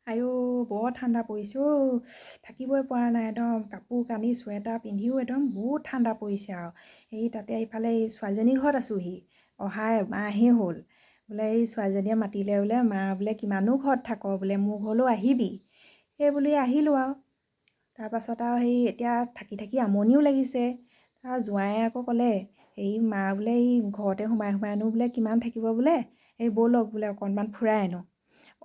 আইঔ বৰ ঠাণ্ডা পৰিছে অ', থাকিবই পৰা নাই একদম। কাপোৰ কানি চুৱেটাৰ পিন্ধিও একদম বহুত ঠাণ্ডা পৰিছে আৰু। এই তাতে ইফালে এই ছোৱালীজনীৰ ঘৰত আছোঁহি, অহা এমাহেই হ'ল। বোলে এই ছোৱালীজনীয়ে মাতিলে, বোলে মা বোলে কিমাননো ঘৰত থাক বোলে, মোৰ ঘৰলৈও আহিবি। সেই বুলি আহিলোঁ আৰু। তাৰপাছত আৰু সেই এতিয়া থাকি থাকি আমনিও লাগিছে। তাৰ জোঁৱায়ে আকৌ ক'লে, এই মা বোলে এই ঘৰতে সোমাই সোমাইনো বোলে কিমান থাকিব বোলে, এই ব'লক বোলে অকণমান ফুৰাই আনো,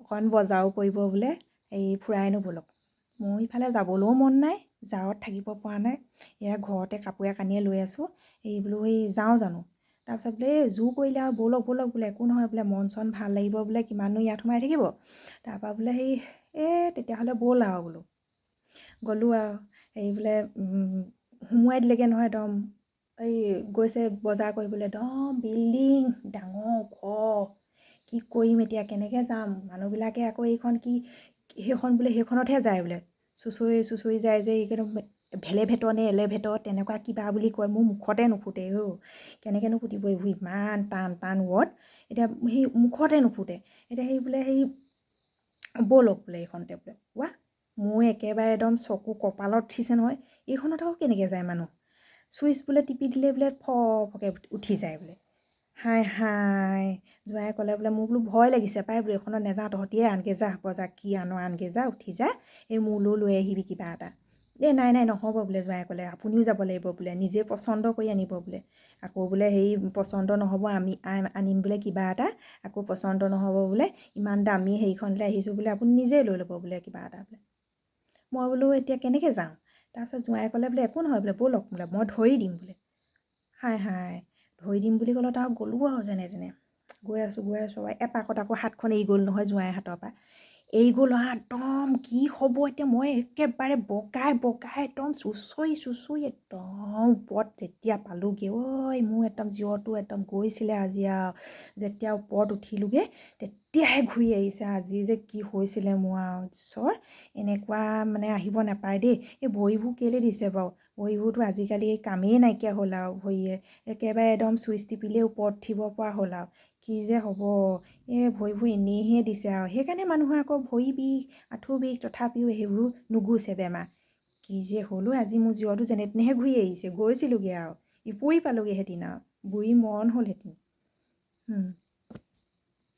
অকণ বজাৰো কৰিব বোলে, এই ফুৰাই আনো ব'লক। মোৰ ইফালে যাবলৈও মন নাই, জাৰত থাকিব পৰা নাই, এয়া ঘৰতে কাপোৰে কানিয়ে লৈ আছোঁ, এই বোলো এই যাওঁ জানো? তাৰপিছত বোলে এই জোৰ কৰিলে আৰু, ব'লক ব'লক বোলে, একো নহয় বোলে, মন চন ভাল লাগিব বোলে, কিমাননো ইয়াত সোমাই থাকিব। তাৰপৰা বোলে সেই এই তেতিয়াহ'লে ব'ল আৰু বোলো। গ'লোঁ আৰু, এই বোলে সোমোৱাই দিলেগৈ নহয় একদম। এই গৈছে বজাৰ কৰিবলৈ, একদম বিল্ডিং ডাঙৰ ওখ, কি কৰিম এতিয়া, কেনেকৈ যাম? মানুহবিলাকে আকৌ এইখন কি সেইখন বোলে, সেইখনতহে যায় বোলে, চুঁচৰি চুঁচৰি যায় যে, এইখন ভেলেভেটৰ নে এলেভেটৰ তেনেকুৱা কিবা বুলি কয়। মোৰ মুখতে নুফুটে অ', কেনেকৈনো ফুটিব এইবোৰ ইমান টান টান ৱৰ্ড, এতিয়া সেই মুখতে নুফুটে। এতিয়া সেই বোলে সেই ব'লক বোলে এইখনতে বোলে। ৱাহ, মোৰ একেবাৰে একদম চকু কপালত উঠিছে নহয়, এইখনত আকৌ কেনেকৈ যায় মানুহ? চুইচ বোলে টিপি দিলে বোলে ফ ফকৈ উঠি যায় বোলে। হাই হাই, জোঁৱায়ে ক'লে বোলে, মোৰ বোলো ভয় লাগিছে পাই বোলো, এইখনত নেযাওঁ, তহঁতিয়ে আনগৈ যা, বজাৰ কি আন আনগৈ যা, উঠি যা, এই মোলৈও লৈ আহিবি কিবা এটা। এই নাই নাই নহ'ব বোলে, জোঁৱায়ে ক'লে, আপুনিও যাব লাগিব বোলে, নিজে পচন্দ কৰি আনিব বোলে। আকৌ বোলে হেৰি পচন্দ নহ'ব, আমি আনিম বোলে কিবা এটা, আকৌ পচন্দ নহ'ব বোলে, ইমান দামী হেৰিখনলৈ আহিছোঁ বোলে, আপুনি নিজেই লৈ ল'ব বোলে কিবা এটা বোলে। মই বোলো এতিয়া কেনেকৈ যাওঁ? তাৰপিছত জোঁৱায়ে ক'লে বোলে একো নহয় বোলে, ব'লক বোলে, মই ধৰি দিম বোলে। হাই হাই, ধৰি দিম বুলি ক'লত আৰু গ'লোঁ আৰু যেনে তেনে। গৈ আছোঁ গৈ আছোঁ, এপাকত আকৌ হাতখন এৰি গ'ল নহয় জোঁৱাইৰ হাতৰ পৰা, এৰি গ'ল আৰু। একদম কি হ'ব এতিয়া? মই একেবাৰে বগাই বগাই একদম চুঁচৰি চুঁচৰি একদম ওপৰত যেতিয়া পালোঁগৈ, ঐ মোৰ একদম জীৱটো একদম গৈছিলে আজি আৰু। যেতিয়া ওপৰত উঠিলোঁগৈ তেতিয়াহে ঘূৰি আহিছে, আজি যে কি হৈছিলে মোৰ আৰু। ঈশ্বৰ, এনেকুৱা মানে আহিব নাপায় দেই। এই ভৰিবোৰ কেলৈ দিছে বাৰু? ভৰিবোৰতো আজিকালি কামেই নাইকিয়া হ'ল আৰু, ভৰিয়ে একেবাৰে একদম চুইচ টিপিলেই ওপৰত উঠিব পৰা হ'ল আৰু। কি যে হ'ব, এই ভৰিবোৰ এনেইহে দিছে আৰু। সেইকাৰণে মানুহৰ আকৌ ভৰি বিষ, আঁঠু বিষ, তথাপিও সেইবোৰ নুগুচে বেমাৰ। কি যে হ'লো আজি, মোৰ জীৱটো যেনে তেনেহে ঘূৰি আহিছে। গৈছিলোঁগৈ আৰু, ইপুৰি পালোঁগৈ সেইদিনা আৰু, বুঢ়ী মৰণ হ'ল সেদিনা।